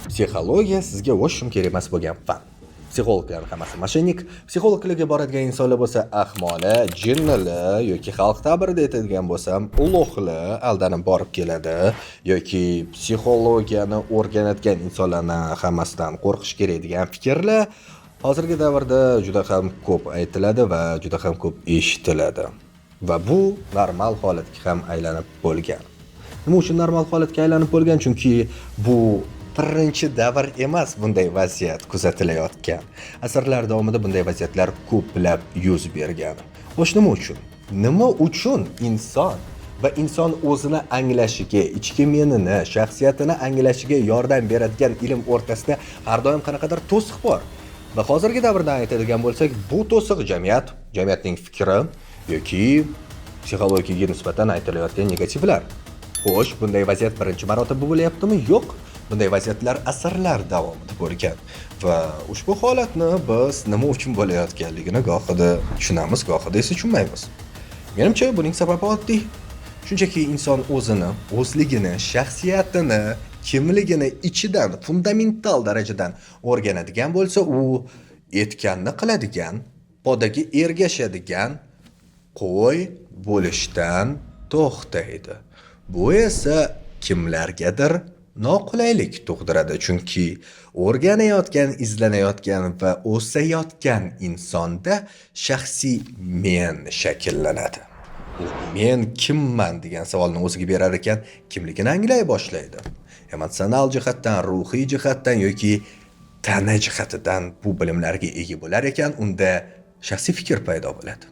Psixologiya sizga вообще kerak emas bo'lgan fan. Psixologlar hammasi мошенник, psixologlarga boradigan insonlar bo'lsa ahmoqlar, jinnilar yoki xalq ta'birida aytadigan bo'lsam, лох lar aldanib borib keladi yoki psixologiyani o'rganadigan insonlarni hammasidan qo'rqish kerak degan fikrlar hozirgi davrda juda ham ko'p aytiladi va juda ham ko'p eshitiladi. Va bu normal holatga ham aylanib bo'lgan. Nima uchun normal holatga aylanib bo'lgan? Chunki bu birinchi davr emas bunday vaziyat kuzatilayotgan. Asrlar davomida bunday vaziyatlar ko'plab yuz bergan. Xo'sh, nima uchun? Nima uchun inson va inson o'zini anglashiga, ichki menini, shaxsiyatini anglashiga yordam beradigan ilm o'rtasida har doim qanaqadir to'siq bor? Va hozirgi davrdan aytadigan bo'lsak, bu to'siq jamiyat, jamiyatning fikri yoki psixologiyaga nisbatan aytilayotgan negativlar. Xo'sh, bunday vaziyat birinchi marotaba bo'lyaptimi? Yo'q. Bunday vaziyatlar asrlar davomida bo'lgan va ushbu holatni biz nima uchun bo'layotganligini gohida tushunamiz, gohida esa tushunmaymiz. Menimcha, buning sababi oddiy. Shunchaki inson o'zini, o'zligini, shaxsiyatini, kimligini ichidan, fundamental darajadan o'rganadigan bo'lsa, u aytganni qiladigan, podaga ergashadigan qo'y bo'lishdan to'xtaydi. Bu esa kimlargadir noqulaylik tug'diradi, chunki o'rganayotgan, izlanayotgan va o'sayotgan insonda shaxsiy men shakllanadi. U men kimman degan savolni o'ziga berar ekan, kimligini anglay boshlaydi. Emotsional jihatdan, ruhiy jihatdan yoki tana jihatidan bu bilimlarga ega bo'lar ekan, unda shaxsiy fikr paydo bo'ladi.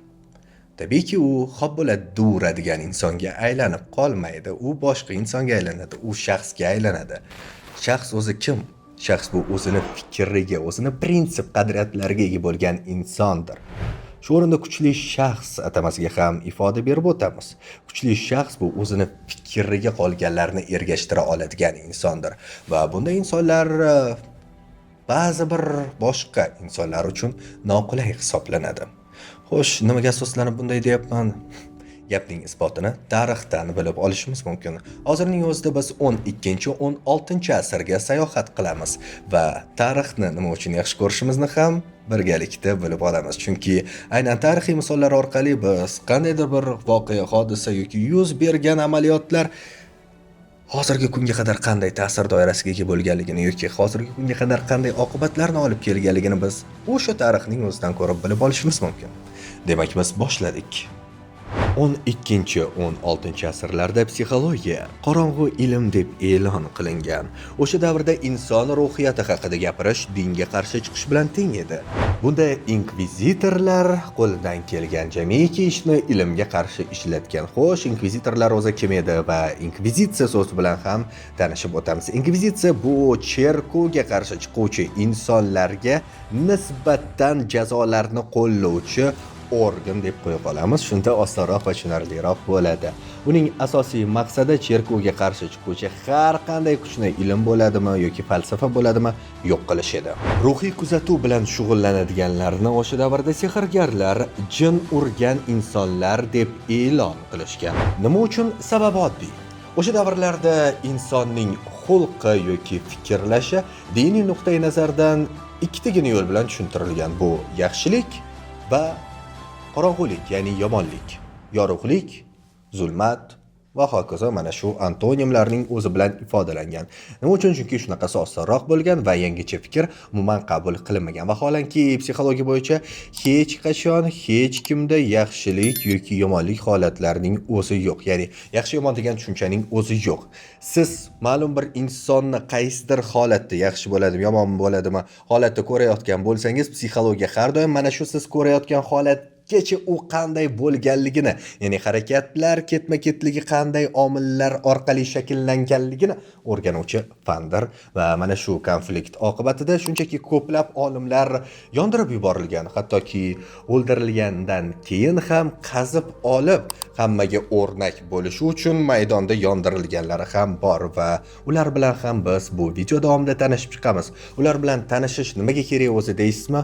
Tabiiyki, u "Xo'p bo'ladi" deyaveradigan insonga aylanib qolmaydi. U boshqa insonga aylanadi, u shaxsga aylanadi. Shaxs o'zi kim? Shaxs bu o'zini fikriga, o'zini prinsip qadriyatlariga ega bo'lgan insondir. Shu o'rinda kuchli shaxs atamasiga ham ifoda berib o'tamiz. Kuchli shaxs bu o'zini fikriga qolganlarni ergashtira oladigan insondir va bunday insonlar ba'zi bir boshqa insonlar uchun noqulay hisoblanadi. Xo'sh, nimaga asoslanib bunday deyapman? Gapning isbotini tarixdan bilib olishimiz mumkin. Hozirning o'zida biz 12-16 asrga sayohat qilamiz va tarixni nima uchun yaxshi ko'rishimizni ham birgalikda bilib olamiz. Chunki aynan tarixiy misollar orqali biz qandaydir bir voqea, hodisa yoki yuz bergan amaliyotlar hozirgi kunga qadar qanday ta'sir doirasiga ega bo'lganligini yoki hozirgi kunga qadar qanday oqibatlarni olib kelganligini biz o'sha tarixning o'zidan ko'rib bilib olishimiz mumkin. Demak, biz boshladik. 12-16 asrlarda psixologiya qorong'u ilm deb e'lon qilingan. O'sha davrda inson ruhiyati haqida gapirish dinga qarshi chiqish bilan teng edi. Bunda inkvizitorlar qo'lidan kelgan jamiki ishni ilmga qarshi ishlatgan. Xo'sh, inkvizitorlar o'zi kim edi va inkvizitsiya so'zi bilan ham tanishib o'tamiz. Inkvizitsiya bu cherkovga qarshi chiquvchi insonlarga nisbatan jazolarni qo'llovchi organ deb qo'ya qolamiz. Shunda osonroq va tushunarliroq bo'ladi. Uning asosiy maqsadi cherkovga qarshi chiquvchi har qanday kuchni, ilm bo'ladimi yoki falsafa bo'ladimi, yo'q qilish edi. Ruhiy kuzatuv bilan shug'ullanadiganlarni o'sha davrda sehrgarlar, jin urgan insonlar deb e'lon qilishgan. Nima uchun? Sababi oddiy. O'sha davrlarda insonning xulqi yoki fikrlashi diniy nuqtai nazardan ikkitagina yo'l bilan tushuntirilgan. Bu yaxshilik va qorong'ulik, ya'ni yomonlik, yorug'lik, zulmat va hokazo, mana shu antonimlarning o'zi bilan ifodalangan. Nima uchun? Chunki shunaqasi osonroq bo'lgan va yangicha fikr umuman qabul qilinmagan. Vaholanki, psixologiya bo'yicha hech qachon hech kimda yaxshilik yoki yomonlik holatlarining o'zi yo'q. Ya'ni yaxshi yomon degan tushunchaning o'zi yo'q. Siz ma'lum bir insonni qaysidir holatda, yaxshi bo'ladimi, yomon bo'ladimi holatda ko'rayotgan bo'lsangiz, psixologiya har doim mana shu siz ko'rayotgan holatgacha u qanday bo'lganligini, ya'ni harakatlar ketma-ketligi qanday omillar orqali shakllanganligini o'rganuvchi fandir va mana shu konflikt oqibatida shunchaki ko'plab olimlar yondirib yuborilgan, hattoki o'ldirilgandan keyin ham qazib olib, hammaga o'rnak bo'lishi uchun maydonda yondirilganlari ham bor va ular bilan ham biz bu video davomida tanishib chiqamiz. Ular bilan tanishish nimaga kerak o'zi deysizmi?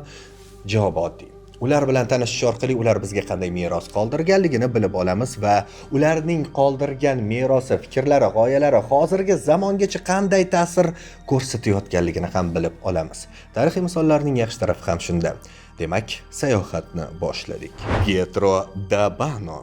Javob oddiy. Ular bilan tanishish orqali ular bizga qanday meros qoldirganligini bilib olamiz va ularning qoldirgan merosi, fikrlari, g'oyalari hozirgi zamongacha qanday ta'sir ko'rsatayotganligini ham bilib olamiz. Tarixiy misollarning yaxshi tarafi ham shunda. Demak, sayohatni boshladik. Pietro d'Abano,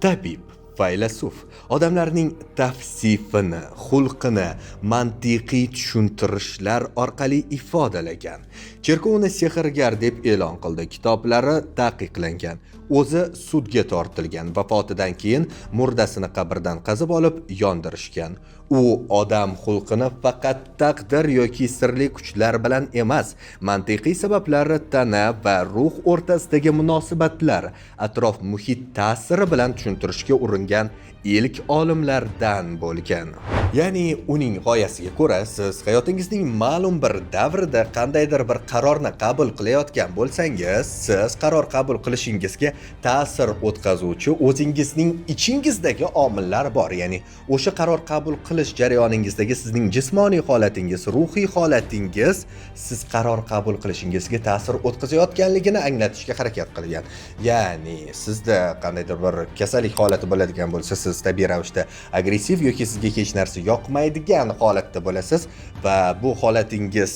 tabib, faylasuf, odamlarning tavsifini, xulqini mantiqiy tushuntirishlar orqali ifodalagan. Cherkov uni sehrgar deb e'lon qildi. Kitoblari taqiqlangan. O'zi sudga tortilgan. Vafotidan keyin murdasini qabrdan qazib olib yondirishgan. U odam xulqini faqat taqdir yoki sirli kuchlar bilan emas, mantiqiy sabablari, tana va ruh o'rtasidagi munosabatlar, atrof muhit ta'siri bilan tushuntirishga uringan ilk olimlardan bo'lgan. Ya'ni uning g'oyasiga ko'ra, siz hayotingizning ma'lum bir davrida qandaydir bir qarorni qabul qilayotgan bo'lsangiz, siz qaror qabul qilishingizga ta'sir o'tkazuvchi o'zingizning ichingizdagi omillar bor. Ya'ni o'sha qaror qabul qilish jarayoningizdagi sizning jismoniy holatingiz, ruhiy holatingiz siz qaror qabul qilishingizga ta'sir o'tkazayotganligini anglatishga harakat qilgan. Ya'ni sizda qandaydir bir kasallik holati bo'ladigan bo'lsa, siz tabiiy ravishda agressiv yoki sizga hech narsa yoqmaydigan holatda bo'lasiz va bu holatingiz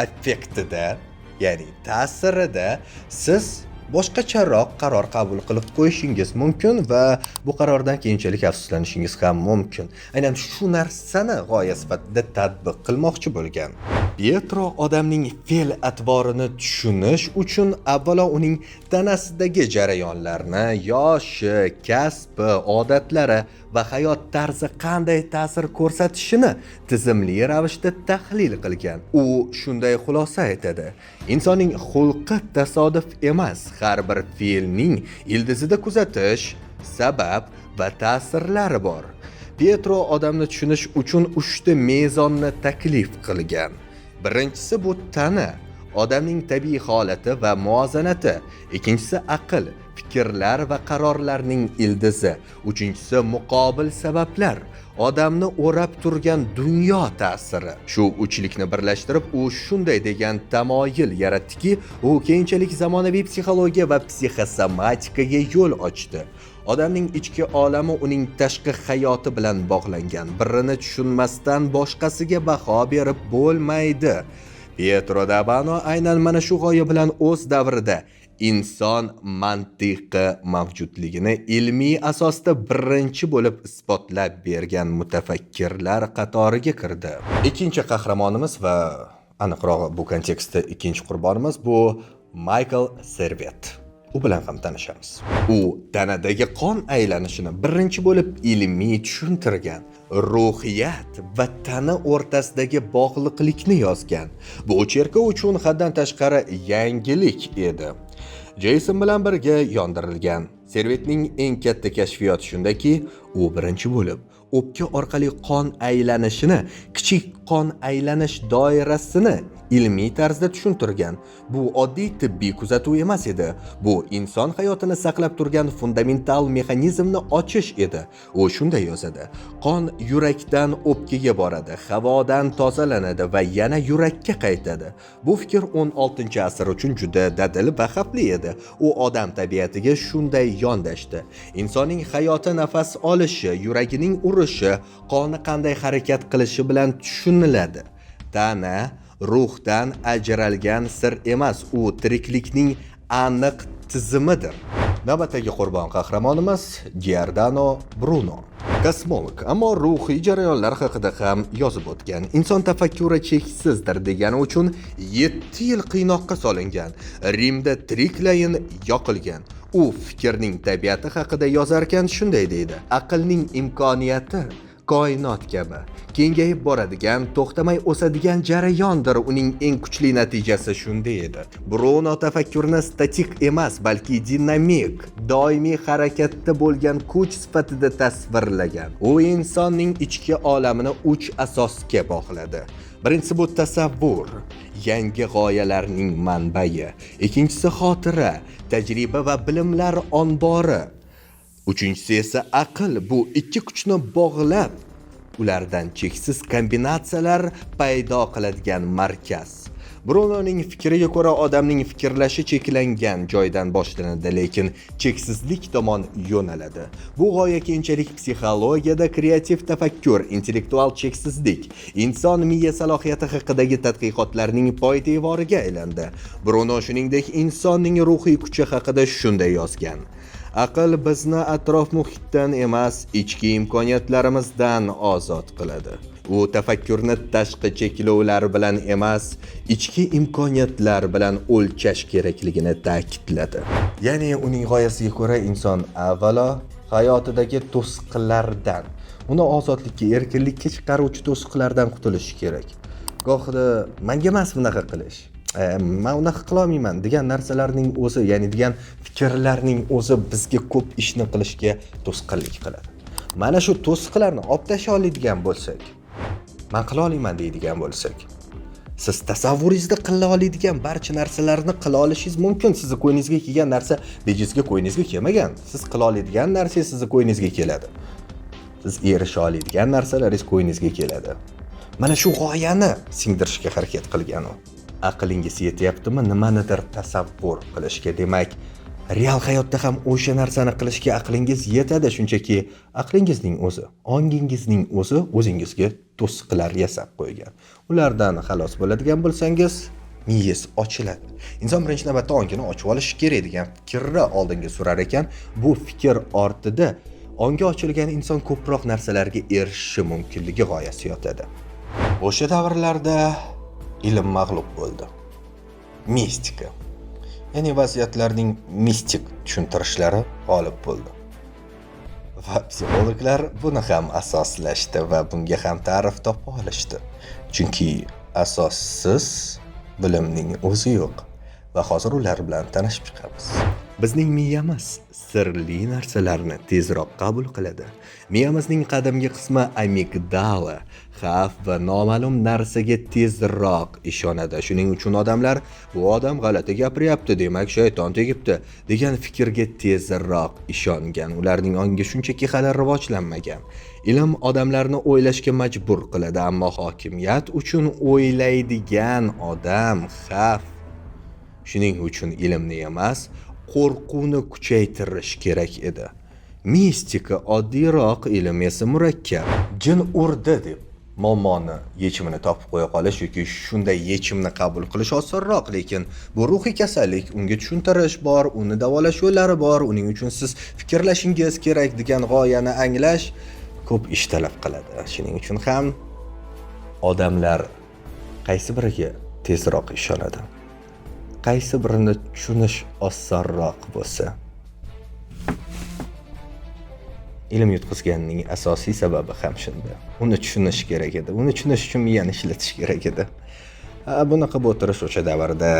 effektida, ya'ni ta'sirida siz boshqacharoq qaror qabul qilib qo'yishingiz mumkin va bu qarordan keyinchalik afsuslanishingiz ham mumkin. Aynan shu narsani g'oya sifatida tatbiq qilmoqchi bo'lgan. Pietro odamning fe'l atvorini tushunish uchun avvalo uning tanasidagi jarayonlarni, yoshi, kasbi, odatlari va hayot tarzi qanday ta'sir ko'rsatishini tizimli ravishda tahlil qilgan. U shunday xulosa aytadi: insonning xulqi tasodif emas, har bir fe'lning ildizida kuzatish, sabab va ta'sirlari bor. Pietro odamni tushunish uchun uchta mezonni taklif qilgan. Birinchisi bu tana, odamning tabiiy holati va muvozanati. Ikkinchisi aql, fikrlar va qarorlarning ildizi. Uchinchisi muqobil sabablar, odamni o'rab turgan dunyo ta'siri. Shu uchlikni birlashtirib, u shunday degan tamoyil yaratdiki, u keyinchalik zamonaviy psixologiya va psixosomatikaga yo'l ochdi. Odamning ichki olami uning tashqi hayoti bilan bog'langan. Birini tushunmasdan boshqasiga baho berib bo'lmaydi. Pietro d'Abano aynan mana shu g'oya bilan o'z davrida inson mantiqi mavjudligini ilmiy asosda birinchi bo'lib isbotlab bergan mutafakkirlar qatoriga kirdi. Ikkinchi qahramonimiz va aniqrog'i bu kontekstda ikkinchi qurbonimiz bu Maykl Servet. U bilan ham tanishamiz. U tanadagi qon aylanishini birinchi bo'lib ilmiy tushuntirgan, ruhiyat va tana o'rtasidagi bog'liqlikni yozgan. Bu cherkov uchun haddan tashqari yangilik edi. Jeyson bilan birga yondirilgan. Servetning eng katta kashfiyoti shundaki, u birinchi bo'lib o'pka orqali qon aylanishini, kichik qon aylanish doirasini ilmiy tarzda tushuntirgan. Bu oddiy tibbiy kuzatuv emas edi. Bu inson hayotini saqlab turgan fundamental mexanizmni ochish edi. U shunday yozadi: qon yurakdan o'pkaga boradi, havodan tozalanadi va yana yurakka qaytadi. Bu fikr 16-asr uchun juda dadil va xavfli edi. U odam tabiatiga shunday yondashdi. Insonning hayoti nafas olishi, yuragining urishi, qoni qanday harakat qilishi bilan tushuniladi. Tana ruhdan ajralgan sir emas, u tiriklikning aniq tizimidir. Navbatdagi qurbon qahramonimiz Giordano Bruno. Kosmolog, ammo ruhiy jarayonlar haqida ham yozib o'tgan. Inson tafakkuri cheksizdir degani uchun 7 yil qiynoqqa solingan. Rimda tiriklayin yoqilgan. U fikrning tabiati haqida yozarkan shunday deydi: aqlning imkoniyati koinot kabi kengayib boradigan, to'xtamay o'sadigan jarayondir. Uning eng kuchli natijasi shunda edi. Bruno tafakkurni statik emas, balki dinamik, doimiy harakatda bo'lgan kuch sifatida tasvirlagan. U insonning ichki olamini uch asosga bog'ladi. Birinchisi bu tasavvur, yangi g'oyalarning manbai. Ikkinchisi xotira, tajriba va bilimlar ombori. Uchinchisi esa aql. Bu ikki kuchni bog'lab, ulardan cheksiz kombinatsiyalar paydo qiladigan markaz. Brunoning fikriga ko'ra, odamning fikrlashi cheklangan joydan boshlanadi, lekin cheksizlik tomon yo'naladi. Bu g'oya keyinchalik psixologiyada kreativ tafakkur, intellektual cheksizlik, inson miya salohiyati haqidagi tadqiqotlarning poydevoriga aylandi. Bruno shuningdek insonning ruhiy kuchi haqida shunday yozgan: Aql bizni atrof muhitdan emas, ichki imkoniyatlarimizdan ozod qiladi. U tafakkurni tashqi cheklovlar bilan emas, ichki imkoniyatlar bilan o'lchash kerakligini ta'kidladi. Ya'ni uning g'oyasiga ko'ra, inson avvalo hayotidagi to'siqlardan, uni ozodlikka, erkinlikka chiqaruvchi to'siqlardan qutulishi kerak. Gohida menga emas bunaqa qilish, men unaqa qila olmayman degan narsalarning o'zi, ya'ni degan fikrlarning o'zi bizga ko'p ishni qilishga to'sqinlik qiladi. Mana shu to'siqlarni olib tashlay oladigan bo'lsak, men qila olmayman deydigan bo'lsak, siz tasavvuringizda qila oladigan barcha narsalarni qila olishingiz mumkin. Sizni ko'nglingizga kelgan narsa bejizga ko'nglingizga kelmagan. Siz qila oladigan narsa sizni ko'nglingizga keladi. Siz erisha oladigan narsalaringiz ko'nglingizga keladi. Mana shu g'oyani singdirishga harakat qilgan u. Aqlingiz yetyaptimi nimanidir tasavvur qilishga? Demak, real hayotda ham o'sha narsani qilishga aqlingiz yetadi, shunchaki aqlingizning o'zi, ongingizning o'zi o'zingizga to'siqlar yasab qo'ygan. Ulardan xalos bo'ladigan bo'lsangiz, miyangiz ochiladi. Inson birinchi navbatda ongini ochib olishi kerak degan fikrni oldinga surar ekan, bu fikr ortida ongi ochilgan inson ko'proq narsalarga erishishi mumkinligi g'oyasi yotadi. O'sha davrlarda ilm mag'lub bo'ldi. Mistika, ya'ni vaziyatlarning mistik tushuntirishlari g'olib bo'ldi. Va psixologlar buni ham asoslashdi va bunga ham ta'rif topa olishdi. Chunki asossiz bilimning o'zi yo'q. Va hozir ular bilan tanishib chiqamiz. Bizning miyamiz sirli narsalarni tezroq qabul qiladi. Miyamizning qadimgi qismi amigdala xavf va noma'lum narsaga tezroq ishonadi. Shuning uchun odamlar bu odam g'alati gapiryapti, demak shayton tegibdi degan fikrga tezroq ishongan. Ularning ongi shunchaki hali rivojlanmagan. Ilm odamlarni o'ylashga majbur qiladi, ammo hokimiyat uchun o'ylaydigan odam xavf. Shuning uchun ilmni emas, qo'rquvni kuchaytirish kerak edi. Mistika oddiyroq, ilm esa murakkab. Jin urdi deb muammoni yechimini topib qo'ya qolish yoki shunday yechimni qabul qilish osonroq, lekin bu ruhiy kasallik, unga tushuntirish bor, uni davolash yo'llari bor, uning uchun siz fikrlashingiz kerak degan g'oyani anglash ko'p ish talab qiladi. Shuning uchun ham odamlar qaysi biriga tezroq ishonadi? Qaysi birini tushunish osonroq bo'lsa? Ilm yutqizganining asosiy sababi ham shunda. Uni tushunish kerak edi. Uni tushunish uchun miyani ishlatish kerak edi. Bunaqa o'tirish o'sha davrda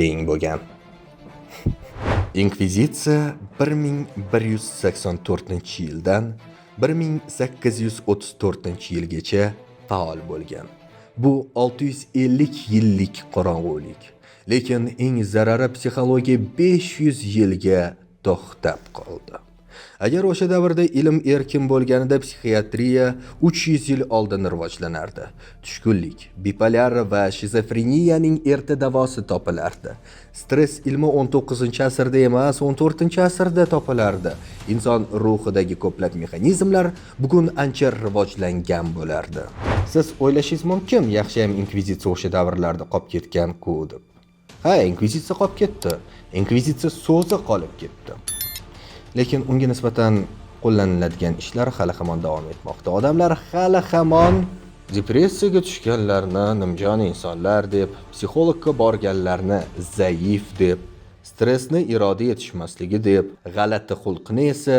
ling bo'lgan. Inkvizitsiya 1184-yildan 1834-yilgacha faol bo'lgan. Bu 650 yillik qorong'ulik. Lekin eng zarari psixologiya 500 yilga to'xtab qoldi. Agar o'sha davrda ilm erkin bo'lganida psixiatriya 300 yil oldin rivojlanardi. Tushkunlik, bipolar va shizofreniyaning erta davosi topilardi. Stress ilmi 19-asrda emas, 14-asrda topilardi. Inson ruhidagi ko'plab mexanizmlar bugun ancha rivojlangan bo'lardi. Siz o'ylashingiz mumkin, yaxshi ham inkvizitsiya o'sha davrlarda qolib ketgan-ku deb. Ha, inkvizitsiya qolib ketdi. Inkvizitsiya so'zi qolib ketdi. Lekin unga nisbatan qo'llaniladigan ishlar hali hamon davom etmoqda. Odamlar hali hamon depressiyaga tushganlarni nimjon insonlar deb, psixologga borganlarni zaif deb, stressni iroda yetishmasligi deb, g'alati xulqni esa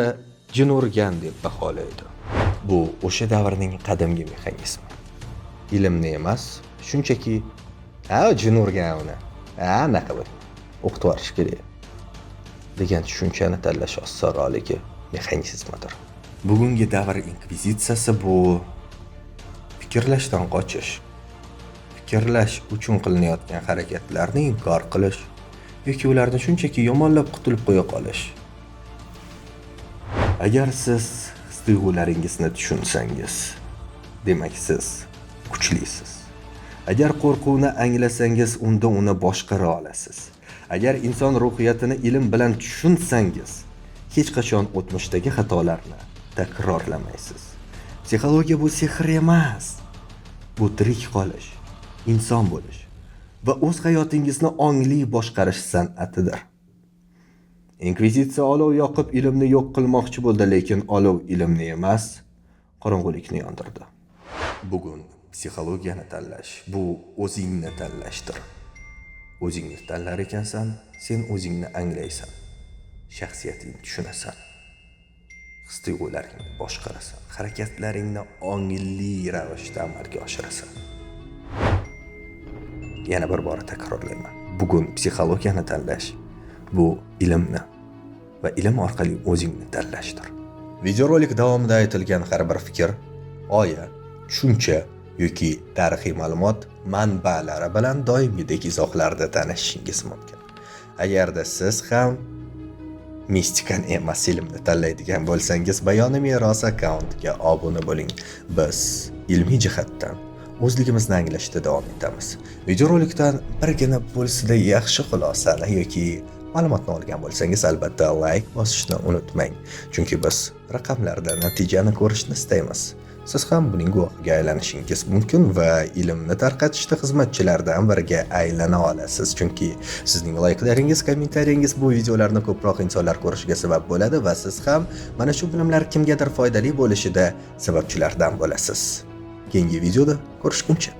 jin urgan deb baholaydi. Bu o'sha davrning qadimgi mexanizmi. Ilmni emas, shunchaki ha, jin urgan uni. Ha, anaqa bir o'qitib yuborish kerak degan tushunchani tanlash osonroqligi mexanizmidir. Bugungi davr inkvizitsiyasi bu fikrlashdan qochish, fikrlash uchun qilinayotgan harakatlarni inkor qilish yoki ularni shunchaki yomonlab qutulib qo'ya qolish. Agar siz his tuyg'ularingizni tushunsangiz, demak siz kuchlisiz. Agar qo'rquvni anglasangiz, unda uni boshqara olasiz. Agar inson ruhiyatini ilm bilan tushunsangiz, hech qachon o'tmishdagi xatolarni takrorlamaysiz. Psixologiya bu sehr emas. Bu tirik qolish, inson bo'lish va o'z hayotingizni ongli boshqarish san'atidir. Inkvizitsiya olov yoqib ilmni yo'q qilmoqchi bo'ldi, lekin olov ilmni emas, qorong'ulikni yondirdi. Bugun psixologiyani tanlash bu o'zingni tanlashdir. O'zingni tanlar ekansan, sen o'zingni anglaysan, shaxsiyatingni tushunasan, his-tuyg'ularingni boshqarasan, harakatlaringni ongli ravishda amalga oshirasan. Yana bir bora takrorlayman. Bugun psixologiyani tanlash bu ilmni va ilm orqali o'zingni tanlashdir. Videorolik davomida aytilgan har bir fikr, g'oya, tushuncha yoki tarixiy ma'lumot manbalari bilan doimgidek izohlarda tanishishingiz mumkin. Agarda siz ham mistikani emas, ilmni tanlaydigan bo'lsangiz, Bayoni Meros akkauntiga obuna bo'ling. Biz ilmiy jihatdan o'zligimizni anglashda davom etamiz. Videorolikdan birgina bo'lsa-da yaxshi xulosani yoki ma'lumotni olgan bo'lsangiz, albatta like bosishni unutmang. Chunki biz raqamlarda natijani ko'rishni istaymiz. Siz ham buning guvohiga aylanishingiz mumkin va ilmni tarqatishda xizmatchilardan biriga aylana olasiz. Chunki sizning layklaringiz, kommentariyangiz bu videolarni ko'proq insonlar ko'rishiga sabab bo'ladi va siz ham mana shu bilimlar kimgadir foydali bo'lishida sababchilardan bo'lasiz. Keyingi videoda ko'rishguncha.